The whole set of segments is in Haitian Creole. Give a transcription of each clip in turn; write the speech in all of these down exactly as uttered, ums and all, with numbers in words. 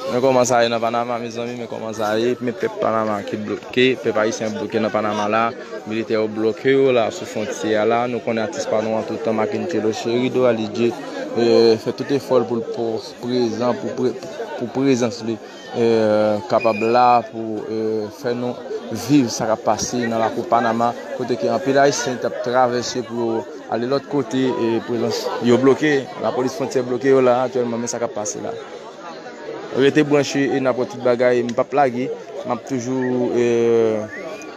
Men kòman sa ye nan Panama, mezanmi, men kòman sa ye. Men pèp Panama ki bloke, pèp ayisyen bloke nan Panama la. Militè yo bloke yo la sou fwontyè a la. Nou konnen atis pa nou an tout tan, Mackencello Chérido Alidje, eh, fè tout efò l pou l pou prezan, pou pre-, pou prezans li, eh, kapab la pou, eh, fè nou viv sa k ap pase nan lakou Panama, kote ke anpil ayisyen t ap travèse pou yo ale lòt kote, e prezans yo bloke, lapolis fwontyè bloke yo la aktyèlman, men sa k ap pase la. Rete branche e n ap wè tout bagay, m p ap lage, m ap toujou, eh,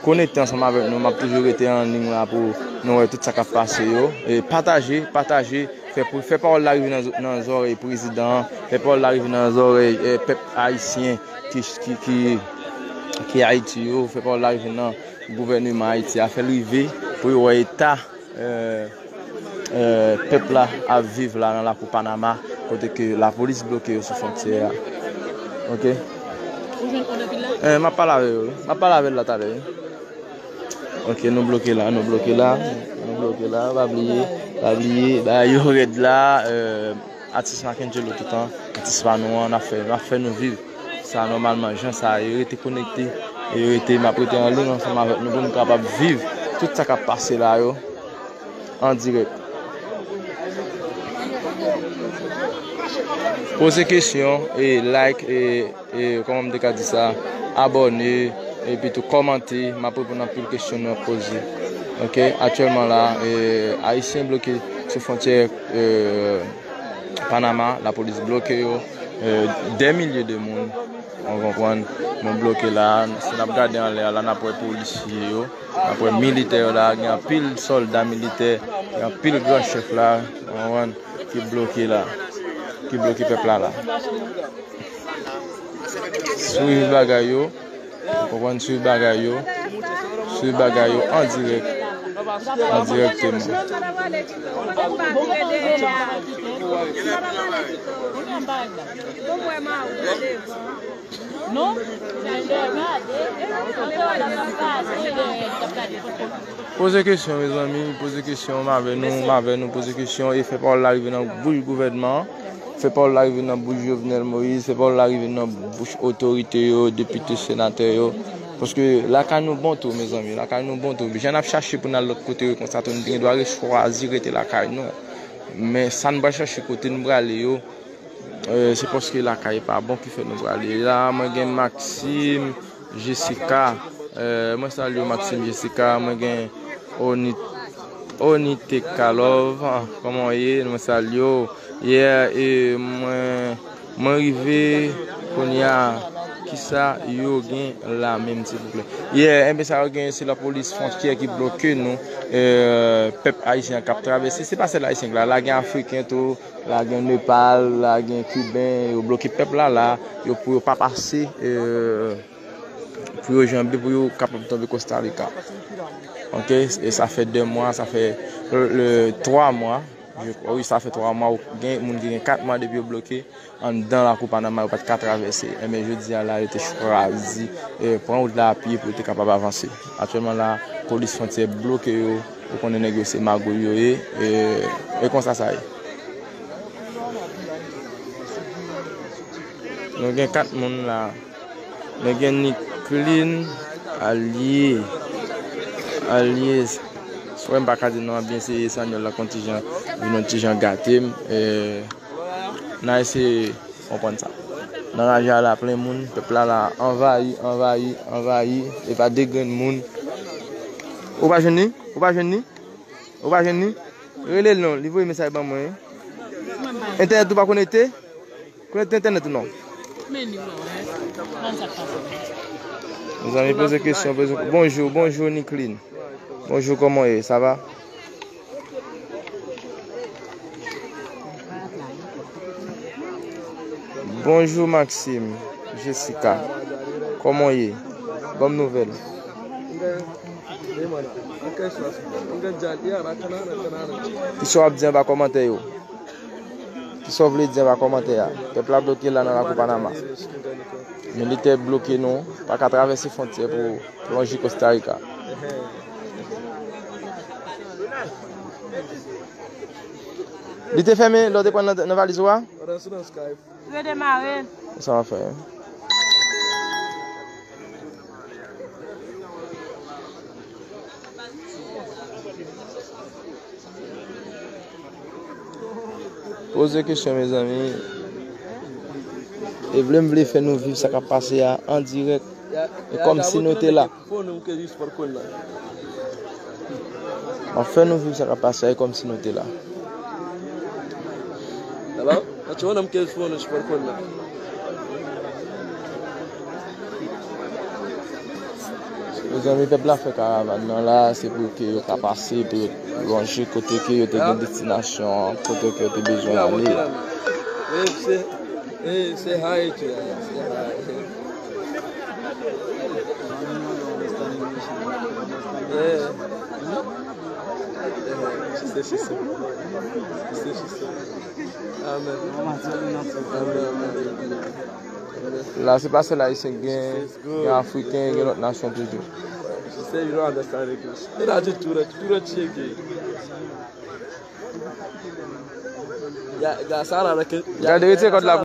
konekte ansanm avèk nou, m ap toujou rete an liy la pou nou wè tout sa k ap pase yo. E pataje, pataje, fè, fè pawòl la rive nan, nan zòrèy prezidan an, fè pawòl la rive nan zòrèy, eh, pèp ayisyen ki, ki, ki, ki Ayiti yo, fè pawòl la rive nan gouvèneman Ayiti a, fè l rive pou yo wè eta, eh, eh, pèp la ap viv la nan lakou Panama, kote ke lapolis bloke yo sou fwontyè a. Ok? Eh, m ap pale avè yo, wi. M ap pale avè l la talè, wi. Ok, nou bloke la, nou bloke la, nou bloke la, pa bliye, pa bliye, bagay yo rèd la, eh, atis Mackencello toutan, atis pa nou an, n ap fè, n ap fè nou viv sa nòmalman, jan sa ye, rete konekte, e rete, m ap rete an liy ansanm avèk nou pou nou kapab viv tout sa k ap pase la yo, an dirèk. Poze kesyon, e like, e, e, kòman m te ka di sa, abòne, epi tou kòmante, m ap reponn anpil kesyon nou ap poze. Ok, aktyèlman la, e, ayisyen bloke sou fwontyè, e, Panama, lapolis bloke yo, e, dè milye de moun, ou konprann, nou bloke la, si n ap gade anlè a la, n ap wè polisye yo, n ap wè militè yo la, gen anpil sòlda militè, gen anpil gran chèf la, ou konprann, ki bloke la, ki bloke pèp la la. Swiv bagay yo, ou konprann, swiv bagay yo, swiv bagay yo an dirèk, an dirèkteman. Poze kesyon, mezanmi, poze kesyon, m avè nou, m avè nou, poze kesyon, e fè pawòl la rive nan bouch gouvènman an, fè pawòl la rive nan bouch Jovenel Moïse, fè pawòl la rive nan bouch otorite yo, depite, senatè yo. Paske lakay nou bon tou, mezanmi, lakay nou bon tou. Jan n ap chache pou n al lòt kote yo konsa tou, nou te gen dwa re-, chwazi rete lakay nou. Men sa n pral chache, kote n prale yo, eh, se paske lakay pa bon ki fè nou prale. La, mwen gen Maxime, Jessica, eh, mwen salye w, Maxime, Jessica, mwen gen Oni-, Oniteka Love, ah, kòman w ye? Mwen salye w. Yeah, e mwen, mwen rive kounye a, kisa yo gen la menm, silvouplè? Yeah, enben sa yo gen, se lapolis fwontyè ki bloke nou, eh, pèp ayisyen an k ap travèse, se pa sèl ayisyen k la, la gen afriken tou, la gen Nepal, la gen kiben, yo bloke pèp la la, yo pou yo pa pase, eh, pou yo janbe, pou yo kapab tonbe Costa Rica. Ok, e sa fè de mwa, sa fè le, le twa mwa, je crois, wi, sa fè twa mwa, gen moun ki gen kat mwa depi yo bloke anndan lakou Panama, yo pa t ka travèse. Enben, jodi a la, yo te chwazi, eh, pran wout la a pye pou yo te kapab avanse. Aktyèlman la, polis fwontyè bloke yo, ou konnen nèg yo se magouy yo ye, e, e konsa sa ye. Nou gen kat moun la. Nou gen Nicklin, Alye, Alye. Frè m pa ka di non an byen, se Espanyòl la k yon ti jan, vin yon ti jan gate m. Eh, n a eseye konprann sa. Nan raje a la plen moun, pèp la la anvayi, anvayi, anvayi, e pa de grenn moun. Ou pa jwenn li? Ou pa jwenn li? Ou pa jwenn li? Rele l non, li voye mesaj ban mwen. Entènèt ou pa konekte? Konekte entènèt ou non? Mezanmi, poze kesyon, poze. Bonjou, bonjou Nicklin. Bonjou, kòman w ye? Sa va? Bonjou Maxime, Jessica. Kòman w ye? Ban m nouvèl. Kisa w ap di anba kòmantè yo? Kisa w vle di anba kòmantè a? Pèp la bloke la nan lakou Panama. Militè bloke nou, pa ka travèse fwontyè pou lonje Costa Rica. Li te fèmen lè w te pran nan, nan valiz ou a? Redemare. Sa w ap fè? Poze kesyon, mezanmi. E vle m vle fè nou viv sa k ap pase a an dirèk. E kòmsi nou te la. M ap fè nou viv sa k ap pase a e kòmsi nou te la. Mezanmi, pèp la fè karavàn nan la, se pou ke yo ka pase, pou yo lonje kote ke yo te gen destinasyon an, kote ke yo te bezwen ale. La, se pa sèl Ayisyen k gen, gen Afriken, gen lòt nasyon toujou. Gade, retire kòd la.